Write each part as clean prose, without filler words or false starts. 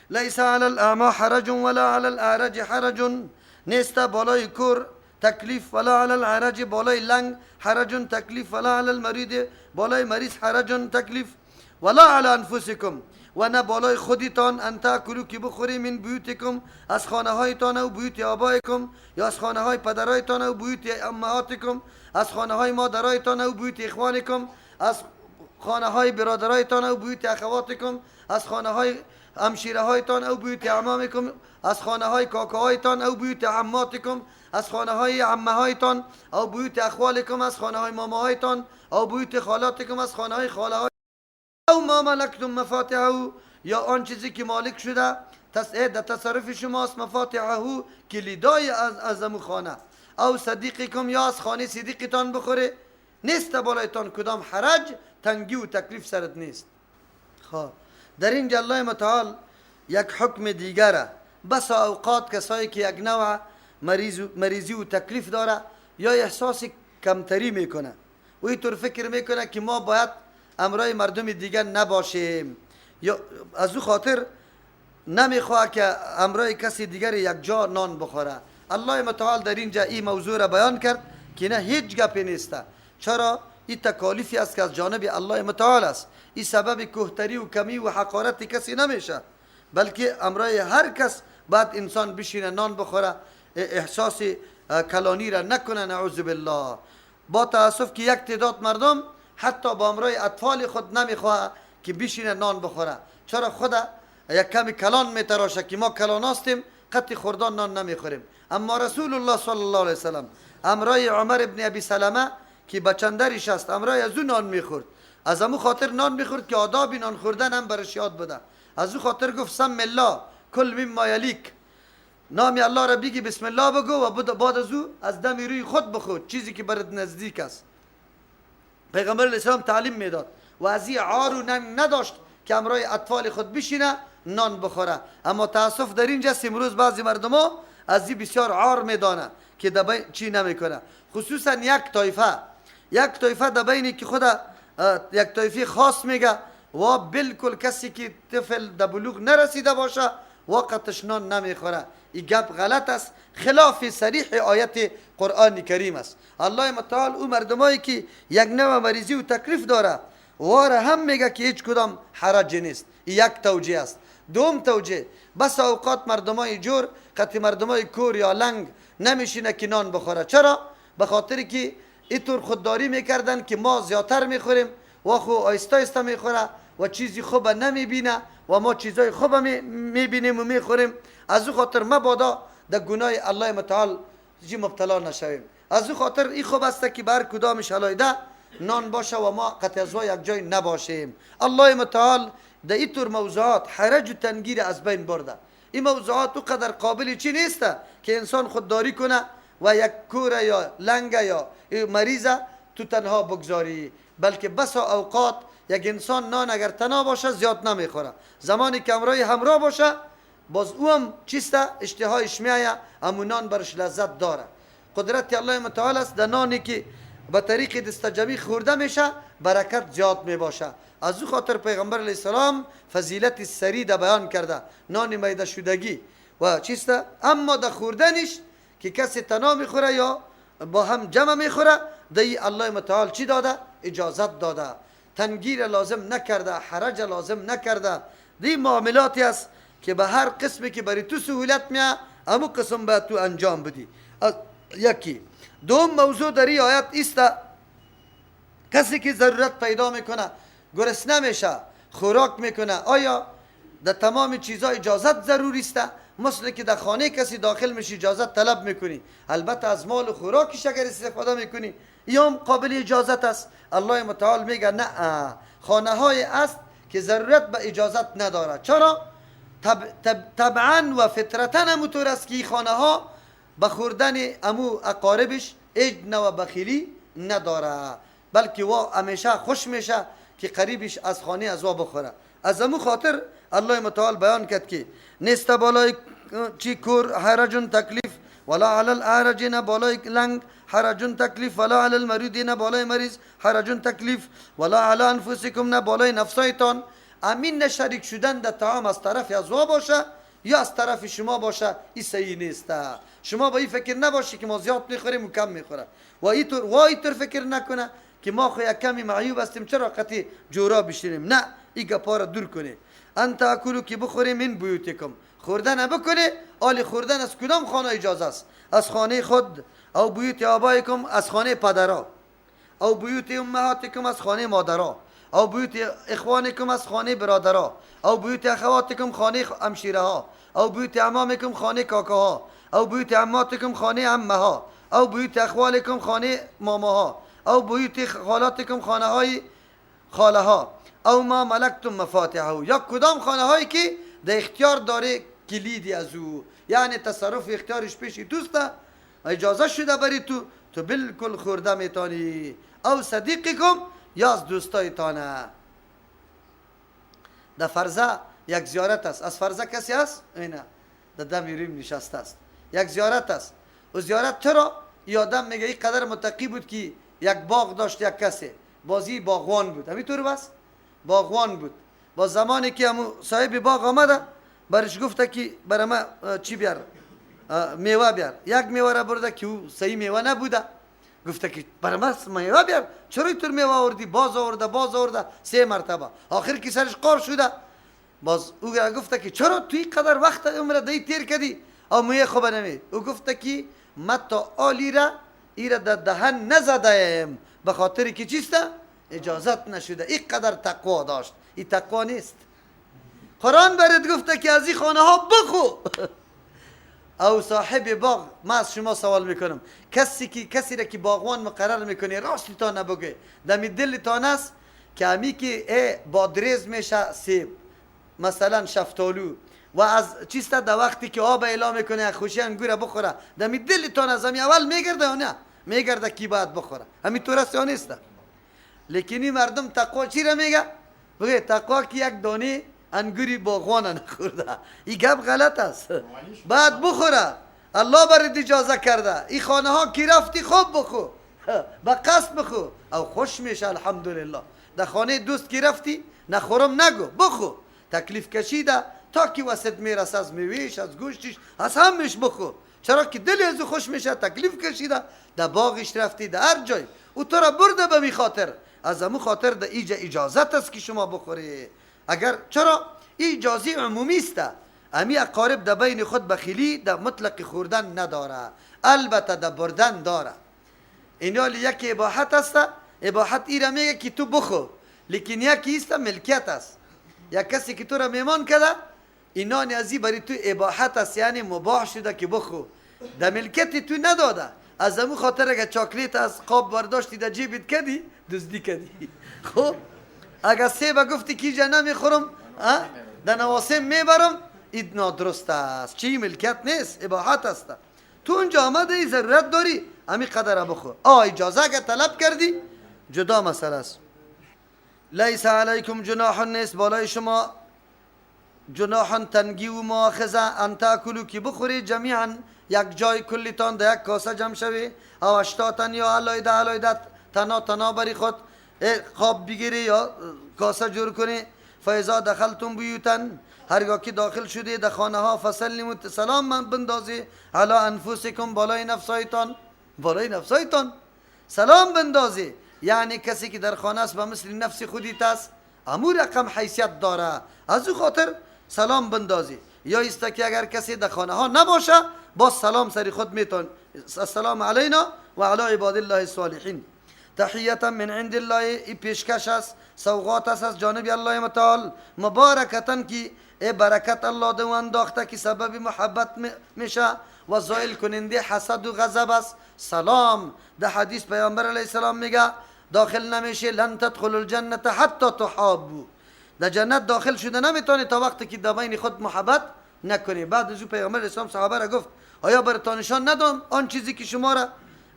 لیس علی الاعمی حرج ولا علی الاعرج حرج، نیست بالای کور تکلیف، ولا علی العرج بالای لنگ حرج تکلیف، ولا علی المريض بالای مریض حرج تکلیف، ولا علی انفسکم و نه بالای خودتان، ان تاکلوا که بخوری، من بیوتکم از خانه هایتان او بیوت آبایکم، یا از خانه های پدرایتان او بیوت امهاتکم، از خانه های مادرایتان او بیوت اخوانکم، از خانه های برادرایتان او بیوت اخواتکم، از خانه های همشیره هایتان او بیوت اعمامکم، از خانه های کاکاهایتان او بیوت عماتکم، از خانه های عمه هایتان او بیوت اخوالکم، از خانه های ماماهایتان او بیوت خالاتکم، از خانه های خاله های او ما ملکتم مفاتحه، یا آن چیزی که مالک شده در تصرف شماست، مفاتحه کلیدای از خانه، او صدیقکم یا از خانه صدیقتان بخوره، نیست بالایتان کدام حرج، تنگی و تکلیف سرت نیست. خب در اینجا الله متعال یک حکم دیگره. بس اوقات کسایی که یک نوع مریضی و تکلیف داره یا احساس کمتری میکنه و اینطور فکر میکنه که ما باید امرای مردم دیگر نباشیم، یا از او خاطر نمیخواه که امرای کسی دیگر یک جا نان بخوره. الله متعال در اینجا این موضوع را بیان کرد که نه، هیچ گپی نیست. چرا؟ این تکالیفی است که از جانب الله متعال است. این سبب کهتری و کمی و حقارت کسی نمیشه، بلکه امرای هر کس باید انسان بشینه نان بخوره، احساس کلانی را نکنه، نعوذ بالله. با تاسف که یک تعداد مردم حتی با امرای اطفال خود نمیخواه که بشینه نان بخوره. چرا؟ خود یک کمی کلان میتراشه که ما کلان هستیم، قطع خوردان نان نمیخوریم. اما رسول الله صلی الله علیه وسلم امرای عمر ابن ابی سلمه که بچندرش است، امرای از او نان میخورد. از امو خاطر نان میخورد که آداب نان خوردن هم برش یاد بده. از او خاطر گفت سم الله کل مما یلیک، نام الله را بگی، بسم الله بگو و بعد از او از دم روی خود بخور چیزی که برات نزدیک است. پیغمبر اسلام تعلیم میداد و از این عار و ننگ نداشت که امرای اطفال خود بشینه نان بخوره. اما تاسف در اینجا امروز بعضی مردم ها از این بسیار عار میدانه که دبی چی نمیکنه، خصوصا یک طایفه در بینی که خود یک طایفه خاص میگه و بالکل کسی که طفل در بلوغ نرسیده باشه وقتش نان نمیخوره. این گپ غلط است، خلاف صریح آیت قرآن کریم است. الله متعال او مردمایی که یک نوع مریضی و تکلیف داره واره هم میگه که هیچ کدام حرج نیست. این یک توجیه است. دوم توجیه، بس اوقات مردمای جور قطع مردمای کور یا لنگ نمیشینه که نان بخوره. چرا؟ به خاطر که اینطور خودداری میکردن که ما زیادتر میخوریم و خو آیسته آیسته میخوره و چیزی خوب نمیبینه و ما چیزای خوب میبینیم و میخوریم. از او خاطر مبادا در گناه الله متعال جی مبتلا نشویم. از او خاطر این خوب است که بر کدامش علایده نان باشه و ما قطع از یک جای نباشیم. الله متعال در اینطور موضوعات حرج و تنگیر از بین برده. این موضوعات او قدر قابل چی نیست که انسان خودداری کنه و یک کوره یا لنگ یا مریضه تو تنها بگذاری، بلکه بسا اوقات یک انسان نان اگر تنها باشه زیاد نمیخوره، زمانی که امرای همراه باشه باز او هم چیسته اشتهایش میایه، امو نان برش لذت داره. قدرت الله متعال است در نانی که به طریق دستجمعی خورده میشه برکت زیاد میباشه. از او خاطر پیغمبر علیه السلام فضیلت ثرید بیان کرده، نان میده شدگی و چیسته. اما در خوردنش که کسی تنها میخوره یا با هم جمع میخوره، دی الله متعال چی داده؟ اجازت داده، تنگیر لازم نکرده، حرج لازم نکرده. دی معاملاتی است که به هر قسمی که برای تو سهولت میاد امو قسم باید تو انجام بدی. یکی دوم موضوع در این آیت است، کسی که ضرورت پیدا میکنه، گرسنه میشه، خوراک میکنه، آیا در تمام چیزها اجازت ضروری است؟ مثل که در خانه کسی داخل میشی اجازت طلب میکنی، البته از مال و خوراکش اگر استفاده میکنی یا هم قابل اجازت است. الله متعال میگه نه، خانه های است که ضرورت به اجازت نداره. چرا؟ طبعا و فطرتا همونطور است که خانه ها به خوردن امو اقاربش هیچ نوع بخیلی نداره، بلکه وا همیشه خوش میشه که قریبش از خانه از وا بخوره. از امو خاطر الله متعال بیان کرد که نیست بالای چی کور حرج تکلیف، ولا علی الاعرج نه بالای لنگ حرج تکلیف، ولا علی المريض نه بالای مریض حرج تکلیف، ولا علی انفسکم نه بالای نفسایتان، امین نشریک شدن در طعام از طرف از وا باشه یا از طرف شما باشه، این صحیح نیست. شما با این فکر نباشی که ما زیاد میخوریم و کم میخوره، و اینطور فکر نکنه که ما خو یک کمی معیوب هستیم چرا قطعی جورا بشینیم. نه، این گپا را دور کنه. ان تاکلوا که بخوریم من بیوتکم، خوردن بکنه. آلی خوردن از کدام خانه اجازه است؟ از خانه خود، او بیوت آبایکم از خانه پدرا، او بیوت امهاتکم از خانه مادرا، او بیوت اخوانکم از خانه برادرا، او بیوت اخواتکم خانه همشیره ها، او بیوت عمامکم خانه کاکاها، او بیوت عماتکم خانه عمه ها، او بیوت اخوالکم خانه ماماها، او بیوت خالاتکم خانه های خاله ها، او ما ملکتم مفاتحه، یا کدام خانه هایی که در اختیار داره کلیدی از او، یعنی تصرف اختیارش پیش توست، اجازه شده بری تو، تو بالکل خورده میتانی. او صدیقکم یا از دوستایتانه. در فرزه یک زیارت است. از فرزه کسی است؟ اینه در دم ریم نشسته است. یک زیارت است. و زیارت چرا؟ ای آدم میگه این قدر متقی بود که یک باغ داشت، یک کسی بازی باغوان بود، همینطور بس باغوان بود. با زمانی که همو صاحب باغ آمده برش گفته که برای ما چی بیار، میوه بیار. یک میوه را برده که او صحیح میوه نبوده، گفته که برای ما میوه بیار، چرا اینطور میوه آوردی؟ باز آورده، باز آورده، سه مرتبه. آخر که سرش قار شده، باز او گفته که چرا توی قدر وقت عمر دی تیر کردی او میوه خوب نمی؟ او گفته که ما تا آلی را ایره در دهن نزدیم به خاطر که چیسته؟ اجازت نشده. این قدر تقوا داشت. این تقوا نیست. قرآن برات گفته که از این خانه ها بخو. او صاحب باغ، ما از شما سوال میکنم، کسی را که باغوان مقرر میکنی راستی تا نبگه، دمی دل تا است که امی که بادریز میشه سیب مثلا شفتالو و از چیست در وقتی که آب اعلام میکنه خوشی انگور بخوره، دمی دل تا از امی اول میگرده یا نه؟ میگرده کی باید بخوره. همین طور است یا نیست؟ لیکن این مردم تقوا چی را میگه؟ بگه تقوا که یک دانه انگوری باغوان نخورده. این گپ غلط است. بعد بخوره، الله برات اجازه کرده. این خانه ها کی رفتی خوب بخو، با قصد بخو او خوش میشه الحمدلله. در خانه دوست کی رفتی نخورم نگو، بخو. تکلیف کشیده تا که وسط میرسه، از میویش، از گوشتش، از همش بخو، چرا که دل از خوش میشه. تکلیف کشیده، در باغش رفتی، در هر جای او تو را برده به می خاطر، از امو خاطر در ایجا اجازت است که شما بخوری. اگر چرا این اجازه عمومی است، امی اقارب در بین خود بخیلی در مطلق خوردن نداره، البته در بردن داره. اینال یک اباحت است، اباحت ایره میگه که تو بخو، لیکن یکی است ملکیت است. یک کسی که تو را میمان کرده، اینان ازی برای تو اباحت است، یعنی مباح شده که بخو، در ملکیت تو نداده. از امو خاطر اگه چاکلیت از قاب برداشتی در جیبت کدی، دزدی کدی. خب اگه سیب گفتی که اینجا نمیخورم، در نواسم میبرم، این نادرست است. چی ملکیت نیست، اباحت است. تو اونجا آمده ای ضرورت داری، همی قدر بخور. اجازه اگه طلب کردی جدا مسئله است. لیس علیکم جناح نیست بالای شما جناح تنگی و مؤاخذه، ان تاکلوا که بخوری جمیعا یک جای کلیتان در یک کاسه جمع شوی، او اشتاتن یا علایده علایده تنا تنا بری خود خواب بگیری یا کاسه جور کنی. فاذا دخلتم بیوتا، هرگاه که داخل شدی در خانه ها، فسلموا سلام من بندازی علی انفسکم بالای نفسایتان، بالای نفسایتان سلام بندازی. یعنی کسی که در خانه است به مثل نفس خودیت است، امو رقم حیثیت داره، از او خاطر سلام بندازی. یا است که اگر کسی در خانه ها نباشه باز سلام سری خود میتون، السلام علینا و علی عباد الله الصالحین. تحیتا من عند الله، ای پیشکش است، سوغات است از جانب الله متعال. مبارکتن کی ای برکت الله دو انداخته که سبب محبت میشه و زائل کننده حسد و غضب است. سلام ده حدیث پیامبر علیه السلام میگه داخل نمیشه، لن تدخل الجنه حتی تحابوا، در جنت داخل شده نمیتونی تا وقتی که در بین خود محبت نکنی. بعد از او پیامبر اسلام صحابه را گفت آیا براتان نشان ندم آن چیزی که شما را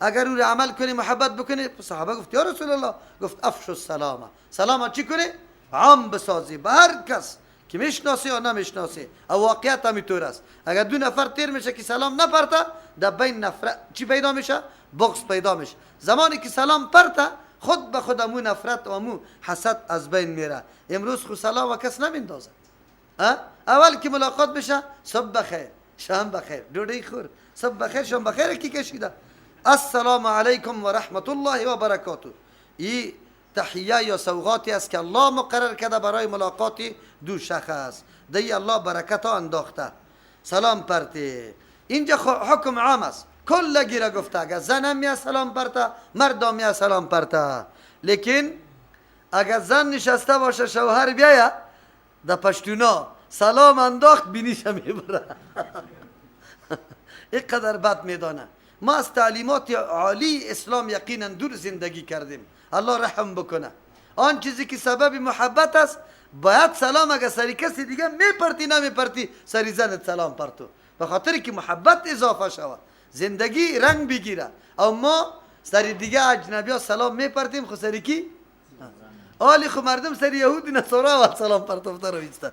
اگر او را عمل کنی محبت بکنی؟ صحابه گفت یا رسول الله. گفت افشوا السلام، سلام چی کنی؟ عام بسازی به هر کس که میشناسی یا نمیشناسی. او واقعیت همینطور است، اگر دو نفر تیر میشه که سلام نپرته، در بین نفر چی پیدا میشه؟ بغض پیدا میشه. زمانی که سلام پرته خود به خود امو نفرت و امو حسد از بین میره. امروز خو سلام و کس نمیندازه. اول که ملاقات بشه صبح بخیر شام بخیر ډوډۍ خور، صبح بخیر شام بخیر کی کشیده، السلام علیکم و رحمت الله و برکاته. ای تحیه یا سوغاتی است که الله مقرر کرده برای ملاقات دو شخص، دی الله برکت انداخته. سلام پرتی اینجا حکم عام است، کل گیره گفته اگر زن هم سلام پرته مرد هم سلام پرته. لیکن اگر زن نشسته باشه شوهر بیایه در پشتونا سلام انداخت بینیش میبره. اینقدر بد میدانه. ما از تعلیمات عالی اسلام یقینا دور زندگی کردیم. الله رحم بکنه. آن چیزی که سبب محبت است باید سلام اگر سری کسی دیگه میپرتی نمیپرتی سری زنت سلام پرتو، به خاطر که محبت اضافه شود، زندگی رنگ بگیره. او ما سری دیگه اجنبی ها سلام میپرتیم، خو سری کی؟ آلی خو مردم سری یهودی نصارا و سلام پرتفته رو ایسته،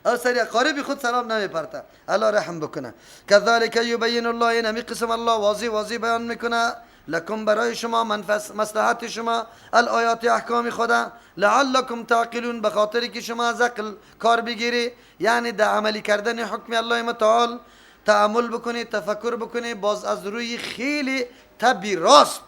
او سری اقارب خود سلام نمیپرته. الله رحم بکنه. کذالک یبین الله، این همی قسم الله واضح واضح بیان میکنه لکم برای شما مصلحت شما الآیات احکام خدا لعلکم تعقلون، به خاطر که شما از عقل کار بگیری، یعنی در عملی کردن حکم الله متعال تأمل بکنی، تفکر بکنی، باز از روی خیلی طبی راست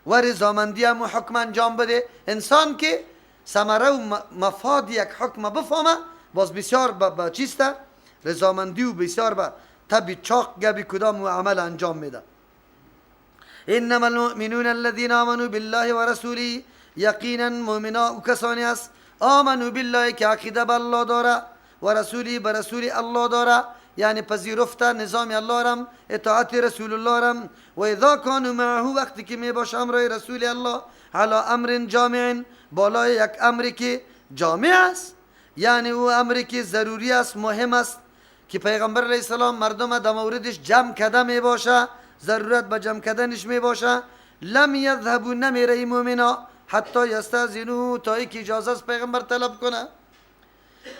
و رضامندی هم حکم انجام بده. انسان که ثمره و مفاد یک حکم بفهمه باز بسیار با چیسته رضامندی و بسیار با طبی چاق گبی کدام و عمل انجام میده. انما المؤمنون الذين آمنوا بالله ورسوله، یقینا مؤمنا و کسانی است آمنوا بالله که عقیده به الله داره و رسولی به رسول الله داره، یعنی پذیرفته نظام الله رم، اطاعت رسول الله رم. و اذا كانوا معه، وقتی که می باشه امر رسول الله علی امر جامع، بالای یک امری که جامع است، یعنی او امری که ضروری است مهم است که پیغمبر علیه السلام مردم در موردش جمع کده می باشه، ضرورت به جمع کردنش می باشه. لم یذهبوا، نمیره مؤمنا حتی یستاذنوا، تا اینکه اجازه از پیغمبر طلب کنه.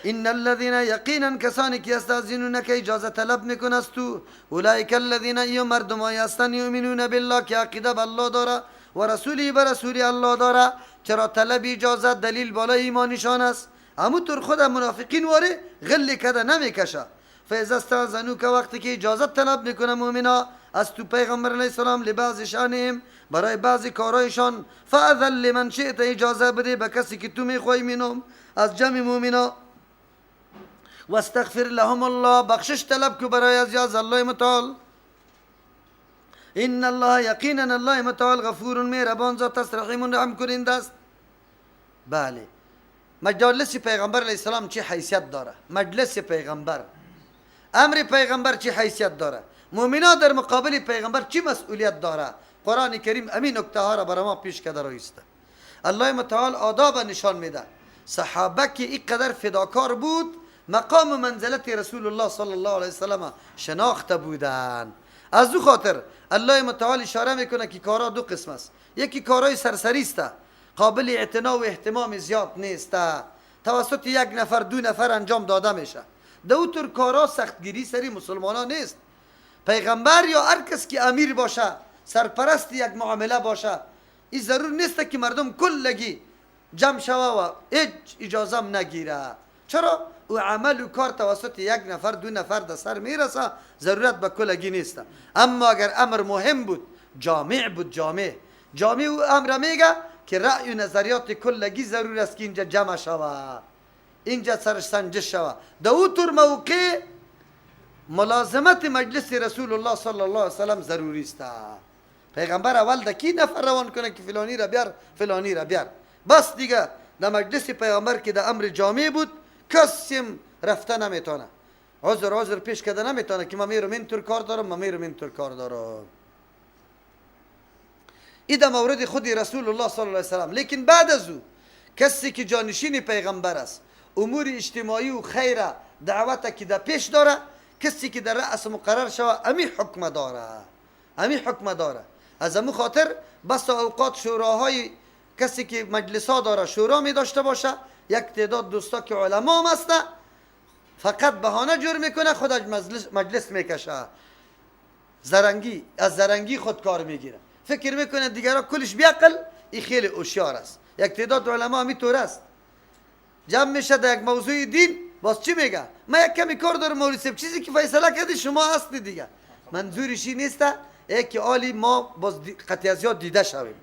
ان الذين یقینا کسانی که یستاذنون که اجازه طلب میکنه از تو، اولئک الذین، ای مردمایی هستند یؤمنون بالله که عقیده به الله داره و رسولی به رسول الله داره. چرا طلب اجازه دلیل بالای ایمانشان است. همونطور خود منافقین واره غل کده نمیکشه. فاذا استاذنوک، وقتی که اجازه طلب میکنه مؤمنا از تو پیغمبر علیه السلام لبعض شانهم، برای بعضی کارایشان، فاذن لمن شئت، اجازه بده به کسی که تو میخوای منهم از جمع مؤمنا، واستغفر لهم الله، بخشش طلب کو برای از الله متعال. ان الله یقینا الله متعال غفور مهربان ذات است، رحیم رحم کننده است. بله، مجلس پیغمبر علیه السلام چه حیثیت داره؟ مجلس پیغمبر، امر پیغمبر چه حیثیت داره؟ مؤمنا در مقابل پیغمبر چه مسئولیت داره؟ قرآن کریم امین نکته ها را برای ما پیش کرده رایسته. الله متعال آداب نشان میده. صحابه که اینقدر فداکار بود مقام و منزلت رسول الله صلی الله علیه وسلم شناخته بودن. از او خاطر الله متعال اشاره میکنه که کارا دو قسم است. یکی کارای سرسری است، قابل اعتنا و اهتمام زیاد نیست، توسط یک نفر دو نفر انجام داده میشه. دو طور کارا سختگیری سری مسلمانان نیست. پیغمبر یا هر کس که امیر باشه، سرپرست یک معامله باشه، این ضرور نیست که مردم کلگی جمع شوه و هیچ اجازه هم نگیره. چرا؟ او عمل و کار توسط یک نفر دو نفر در سر میرسه، ضرورت به کلگی نیست. اما اگر امر مهم بود، جامع بود، جامع او امر میگه که رأی و نظریات کلگی ضرور است که اینجا جمع شوه، اینجا سرش سنجش شوه. در او طور موقع ملازمت مجلس رسول الله صلی الله علیه وسلم ضروری است. پیغمبر اول در کی نفر روان کنه که فلانی را بیار، فلانی را بیار، بس دیگه. در مجلس پیغمبر که در امر جامع بود کسیم رفته نمیتونه، عذر پیش کرده نمیتونه که من میرم اینطور کار دارم، من میرم اینطور کار دارم. این در مورد خود رسول الله صلی الله علیه وسلم. لیکن بعد از او کسی که جانشین پیغمبر است، امور اجتماعی و خیر دعوت که در پیش داره، کسی که در رأس مقرر شوه امی حکم داره، امی حکم داره. از امو خاطر بس اوقات شوراهای کسی که مجلس ها داره شورا می داشته باشه، یک تعداد دوستا که علما هم هسته فقط بهانه جور میکنه، خودش مجلس میکشه، زرنگی از زرنگی خود کار میگیره، فکر میکنه دیگرا کلش بیعقل، این خیلی هوشیار است. یک تعداد علما همینطور است، جمع میشه در یک موضوع دین، باز چی میگه؟ من یک کمی کار دارم مولوی صاحب، چیزی که فیصله کردی شما هستی دیگه. منظورش این نیست که عالی ما باز قطعی از یاد دیده شویم،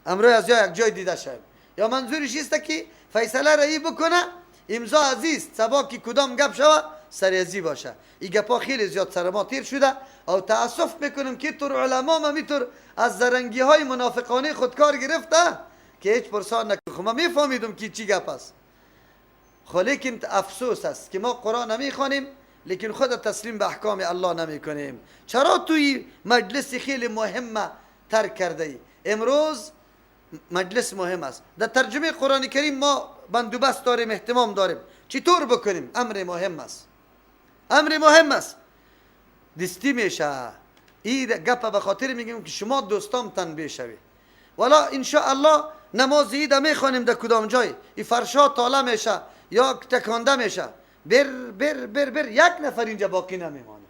امروز از یک جای دیده شویم، یا منظورش است که فیصله را ای بکنه امضا عزیز سبا که کدام گپ شوه سریزی باشه. این گپا خیلی زیاد سر ما تیر شده او تاسف میکنم که طور علما ما میتور از زرنگی های منافقانه خودکار گرفته که هیچ پرسان نکنم. خب ما میفهمیدم که چی گپ است، خب لیکن افسوس است که ما قرآن نمیخوانیم لیکن خود تسلیم به احکام الله نمیکنیم. چرا توی مجلس خیلی مهمه ترک کرده ای؟ امروز مجلس مهم است. در ترجمه قرآن کریم ما بندوبست داریم، اهتمام داریم، چطور بکنیم؟ امر مهم است، امر مهم است. دستی میشه این گپ به خاطر میگیم که شما دوستام تنبیه شوی. والا انشاءالله نماز عید میخوانیم در کدام جای این فرشا تاله میشه یا تکانده میشه، بر بر بر بر یک نفر اینجا باقی نمیمانه.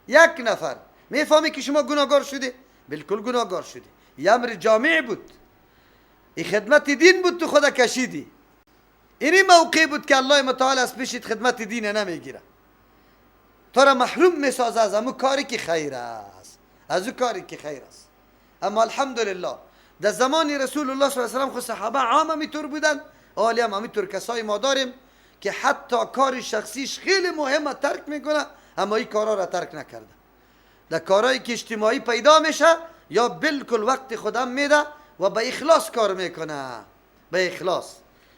یک نفر میفهمی که شما گناهگار شدی؟ بالکل گناهگار شدی. یه امر جامع بود، این خدمت دین بود، تو خدا کشیدی. اینی موقع بود که الله متعال از پیشت خدمت دین نمیگیره، تو را محروم میسازه از امو کاری که خیر است، از او کاری که خیر است. اما الحمدلله در زمان رسول الله صلی الله علیه و سلم خود صحابه عام همیطور بودن، حالی هم همیطور کسای ما داریم که حتی کار شخصیش خیلی مهمه ترک میکنه، اما این کارا را ترک نکرده. در کارهایی که اجتماعی پیدا میشه یا بالکل وقت خودم میده و به اخلاص کار میکنه، به اخلاص.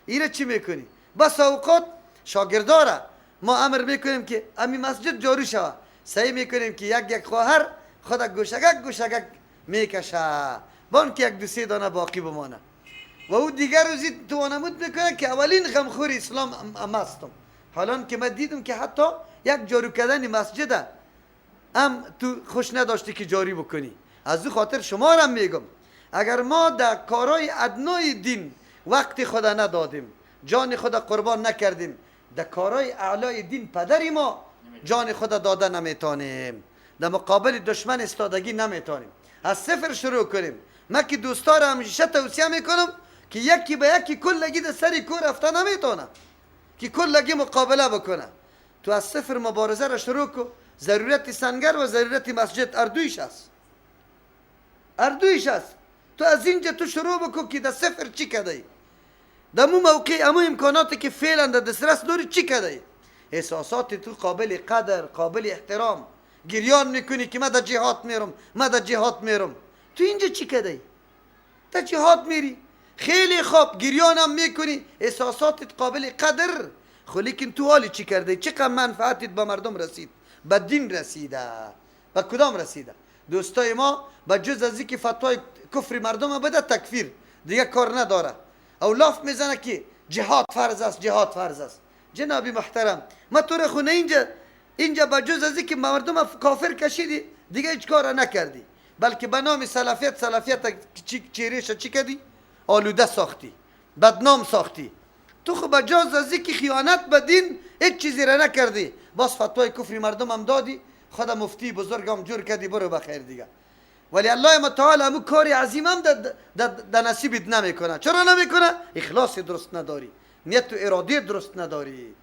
ایره چی میکنی؟ بس اوقات شاگرداره ما امر میکنیم که امی مسجد جاری شوه، سعی میکنیم که یک یک خواهر خود گوشگک گوشگک میکشه بان که یک دو سه دانه باقی بمانه و او دیگر روزی توانمود میکنه که اولین غمخور اسلام ام هستم. حالا که من دیدم که حتی یک جارو کردن مسجد هم تو خوش نداشتی که جاری بکنی. از او خاطر شما را میگم اگر ما در کارهای ادنای دین وقت خدا ندادیم، جان خدا قربان نکردیم، در کارهای اعلای دین پدری ما جان خدا داده نمیتونیم، در مقابل دشمن استادگی نمیتونیم. از صفر شروع کنیم. من که دوستا را همیشه توصیه میکنم که یکی به یکی کلگی در سری کور رفته نمیتونه که کلگی مقابله بکنه. تو از صفر مبارزه را شروع کن. ضرورت سنگر و ضرورت مسجد اردویش است، اردویش است. تو از اینجا تو شروع بکن که در صفر چی کده ای، در مو موقع امو امکاناتی که فعلا در دسترس داری چی کده ای. احساسات تو قابل قدر، قابل احترام. گریان میکنی که من در جهاد میرم، من در جهاد میرم. تو اینجا چی کده ای؟ در جهاد میری، خیلی خوب گریان هم میکنی، احساساتت قابل قدر، خب لیکن تو حالی چی کرده؟ چقدر منفعتت به مردم رسید، به دین رسیده، به کدام رسیده؟ دوستای ما به جز از اینکه فتوای کفر مردم بده تکفیر دیگه کار نداره، او لاف میزنه که جهاد فرض است، جهاد فرض است. جناب محترم ما تو رو خونه اینجا به جز از اینکه مردم کافر کشیدی دیگه هیچ کار نکردی، بلکه به نام سلفیت سلفیت چهرهش چی کردی؟ آلوده ساختی، بدنام ساختی. تو خب به جز از اینکه خیانت به دین هیچ چیزی را نکردی، باز فتوای کفر مردم هم دادی، خدا مفتی بزرگم جور کردی، برو بخیر دیگه. ولی الله متعال همون کار عظیم هم در نصیبت نمیکنه. چرا نمیکنه؟ اخلاص درست نداری، نیت و اراده درست نداری.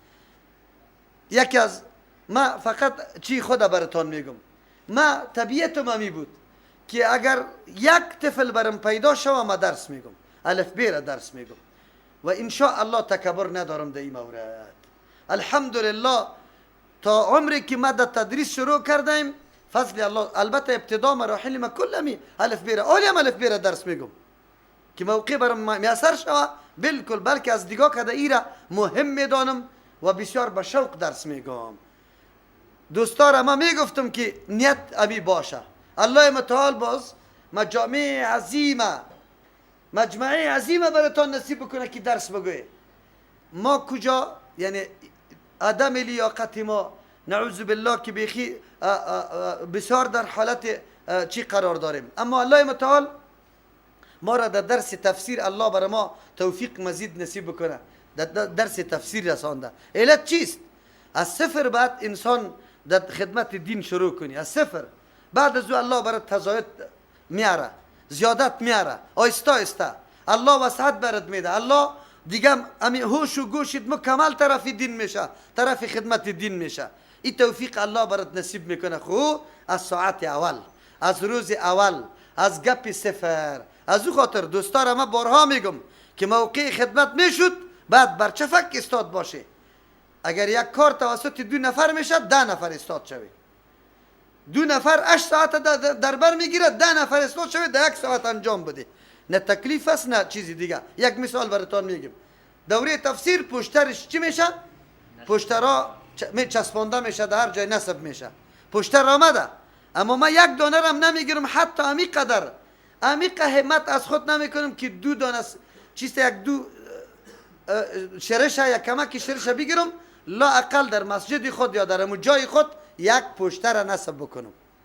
یکی از ما فقط چی خدا براتان میگم، ما طبیعتم همی بود که اگر یک طفل برم پیدا شوه ما درس میگم، الف ب را درس میگم و انشاء الله تکبر ندارم در این مورد. الحمدلله تا عمری که ما در تدریس شروع کردیم فضل الله، البته ابتدا مراحل ما کل الف ب را، اولی هم الف ب را درس میگم که موقع برم میسر شوه بالکل، بلکه از دیگاه کده ای را مهم میدانم و بسیار به شوق درس میگم. دوستا را ما میگفتم که نیت ابی باشه. الله متعال باز مجامع عظیمه، مجمعه عظیمه براتان نصیب بکنه که درس بگوی. ما کجا، یعنی عدم لیاقت ما نعوذ بالله که بیخی بسیار در حالت چی قرار داریم، اما الله متعال ما را در درس تفسیر الله برای ما توفیق مزید نصیب بکنه، در درس تفسیر رسانده. علت چیست؟ از صفر بعد انسان در خدمت دین شروع کنی، از صفر بعد از او الله برای تزاید میاره. زیادت میاره، آیستا آیستا الله وسعت برات میده. الله دیگه امی هوش و گوشت مکمل طرف دین میشه، طرف خدمت دین میشه. این توفیق الله برات نصیب میکنه. خو از ساعت اول، از روز اول، از گپ صفر. از او خاطر دوستان ما بارها میگم که موقع خدمت میشد بعد بر چفک استاد باشه. اگر یک کار توسط 2 نفر میشه 10 نفر استاد شوی. 2 نفر 8 ساعت در بر میگیره، 10 نفر استاد شوی در 1 ساعت انجام بده. نه تکلیف است نه چیزی دیگه. یک مثال براتون میگم. دوره تفسیر پشترش چی میشه؟ پشترا می چسبانده میشه، در هر جای نصب میشه. پشتر آمده، اما ما یک دانه رم نمیگیرم، حتی امی قدر امی همت از خود نمیکنم که 2 دانه چیست، یک دو شرشه یا کمک شرشه بگیرم، لا اقل در مسجد خود یا در جای خود یک پشتر نصب بکنم.